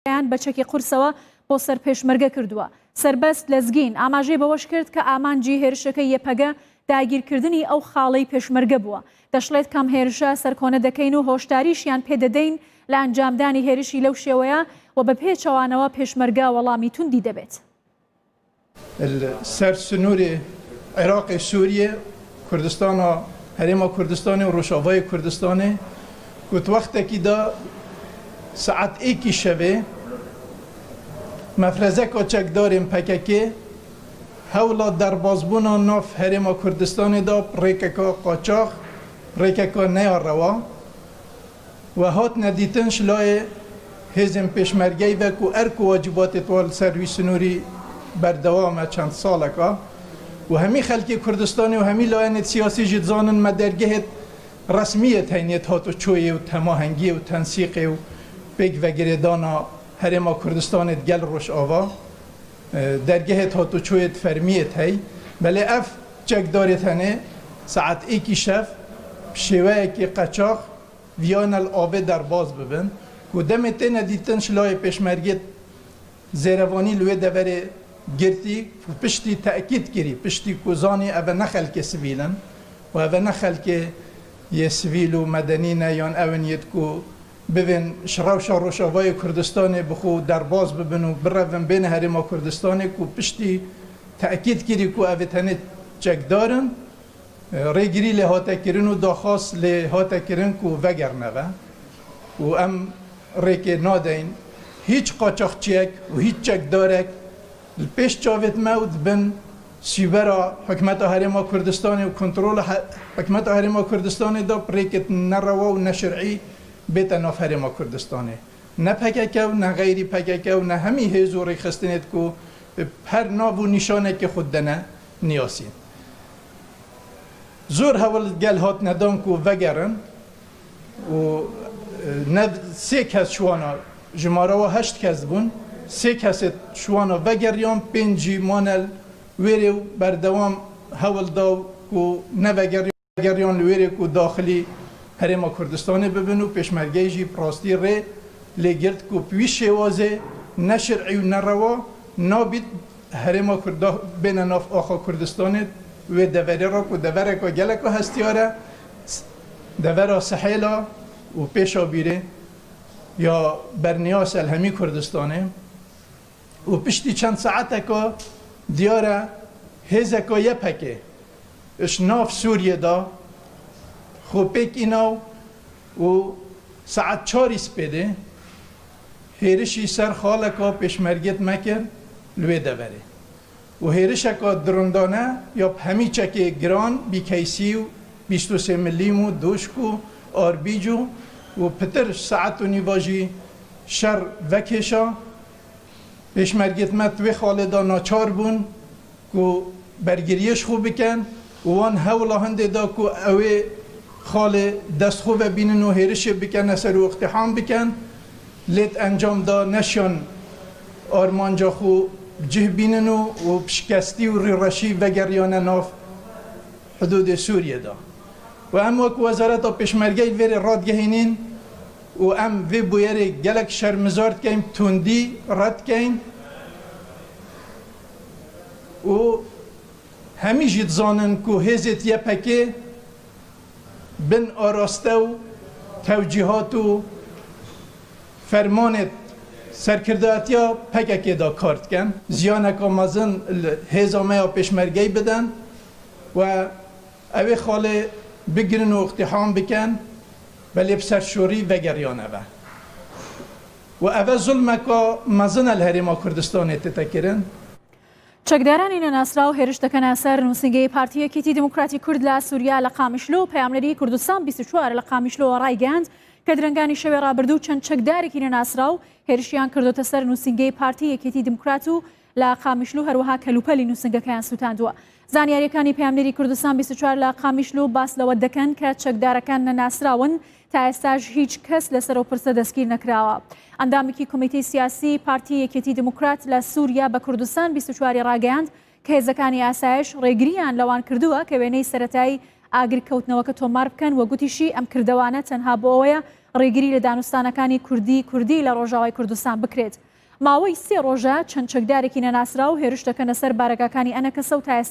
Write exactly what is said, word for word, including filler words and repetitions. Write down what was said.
یان بە چەکی قورسەوە بۆ سەر پێشمەرگە کردووە. سەربەست لەزگین ئاماژەی بەوەش کرد کە ئامانجی هێرشەکەی یەپەگە داگیرکردنی ئەو خاڵەی پێشمەرگە بووە. دەشڵێت کام هێرشە سەرکۆنە دەکەین و هۆشداریشیان پێدەدەین لە ئەنجامدانی هێرشی لەو شێوەیە و بە پێچەوانەوە پێشمەرگە وەڵامی توندی دەبێت. Li ser sinûrê Iraqê, Sûriyê, Kurdistana, Herêma Kurdistanê û Rojavayê Kurdistanê ku di wextekî de saet êkî şevê mefrezeka çekdarên P K K hewla derbazbûna nav Herêma Kurdistanê da rêkeka qaçax, rêkeka neya rewa, we hatine dîtin ji layê hêzên pêşmergeyî ve ku erk û wacîbatê wan li ser wî sinûrî berdewam e çend saleka û hemî xelkê Kurdistanê û hemî layenê siyasî jî dizanin me dergehêt resmî yê teyniyêt hat û çoyê û temahengiyê û tensîqê û pêk vegirêdana Herêma Kurdistanê digel Rojava, e, dergehêt hat û çoyêt fermiyêt hey. Belê ev çekdarê tenê saet êkî şev bi şêweyekê qeçax viyane li avê derbaz bibin ku demê têne dîtin ji layê pêşmergê zêrevanî li wê deverê girtî û piştî tekîd kirî, piştî ku zanî eve ne xelkê sivîl in û eve ne xelkê yê sivîl û medenî ne yan ew in yêt ku bivên ji rewşa Rojavayê Kurdistanê bi xwe derbaz bibin û birevin bêne Herêma Kurdistanê ku piştî tekîd kirî ku ev ê tenê çekdar in. Rêgirî lê hate kirin û daxwaz lê hate kirin ku vegerine ve û em rêkê nadeyn hîç qaçaxçiyek û hîç çekdarek li pêş çavêt me û di bin sîbera Hikûmeta Herêma Kurdistanê û kontrola he-, Hikûmeta Herêma Kurdistanê de rêkêt nerewa û neşer'î bête nav Herêma Kurdistanê. Ne P K K û ne xeyrî P K K û ne hemî hêz û rêxistinêt ku her nav û nîşanekê xwe didene niyasîn. Zor hewl gel hatine dan ku vegerin û, e, ne sê kes ji wana, jimara wa heşt kes bûn, sê kesê ji wana vegeriyan, pênc jî mane li wêrê û berdewam hewl da ku nevegeriyan, vegeriyan li wêrê ku daxilî Herêma Kurdistanê bibin û pêşmergeyê jî bi rastî rê lê girt ku bi wî şêwazê neşer'î û nerewa nabît Herêma Kurda bêne nav axa Kurdistanê wê deverê re ku devereka geleka hestiyar e, devera Sihêla û Pêşabîrê ya berniyas el hemî Kurdistanê û piştî çend saeteka diyar e hêzeka Y P G ji nav Sûriyê de xwe pêk înaw û saet çarî spêdê hêrişî ser xaleka pêşmergêt me kir li wê deverê. Û hêrişeka dirindane ya bi hemî çekê giran, B K C û bîst û sê milîm û doşk û arbîc û, û pitir saet û nîva jî şer vekêşa. Pêşmergêt me di wê xalê de naçar bûn ku bergiriyê ji xwe bikin û wan hewla hindê da ku ew ê xalê dest xwe vebînin û hêrişê bikene ser û îqtîham bikin. Lê di encam de neşiyan armanca xwe bi cih bînin û, û bi şikestî û rîreşî vegeriyane nav hidûdê Sûriyê de. Û em wek Wezareta Pêşmergeyê vê rê radigehînîn û em vê bûyerê gelek şermizar dikeyn, bi tundî red dikeyn û hemî jî dizanin ku hêzêt Y P G bin araste û tewcîhat û fermanêt serkirdatiya P K K de kar dikin. Ziyaneka mezin li hêza me ya pêşmergeyî bidin. We ew ê xalê bigirin û îqtîham bikin, belê bi serşorî vegeriyane ve. Û ev e zulmeka mezin e li Herêma Kurdistanê tête kirin. چەکدارانی نەناسراو هێرش دەکەنە سەر نووسینگەی پارتی یەکێتی دیموکراتی کورد لە سووریا لە قامیشلۆ. پەیامنێری کوردستان بیست و چوار لە قامیشلۆ ڕایگەیاند کە درەنگانی شەوێ ڕابردوو چەند چەکدارێکی نەناسراو هێرشیان کردوتە سەر نووسینگەی پارتی یەکێتی دیموکرات و لە قامیشلو هەروەها کەلوپەلی نووسنگەکەیان سووتاندووە. زانیاریەکانی پەیامنێری کوردستان بیست و چوار لە قامیشلو باس لەوە دەکەن کە چەکدارەکان نەناسراون، تا ئێستاش هیچ کەس لەسەر ئەو پرسە دەستگیر نەکراوە. ئەندامێکی کۆمیتەی سیاسی پارتی یەکێتی دیموکرات لە سووریا بە کوردستان بیست و چوار ی ڕاگەیاند کە هێزەکانی ئاسایش ڕێگریان لەوان کردووە کە وێنەی سەرەتایی ئاگرکەوتنەوەکە تۆمار بکەن و گوتیشی ئەم کردەوانە تەنها بۆ ئەوەیە ڕێگری لە دانوستانەکانی کوردی کوردی لە ڕۆژاوای کوردستان بکرێت. ماوەی سێ ڕۆژە چەند چەکدارێکی نەناسراو هێرش دەکەنە سەر بارەگاکانی ئەنەکەسە و تا ئێستا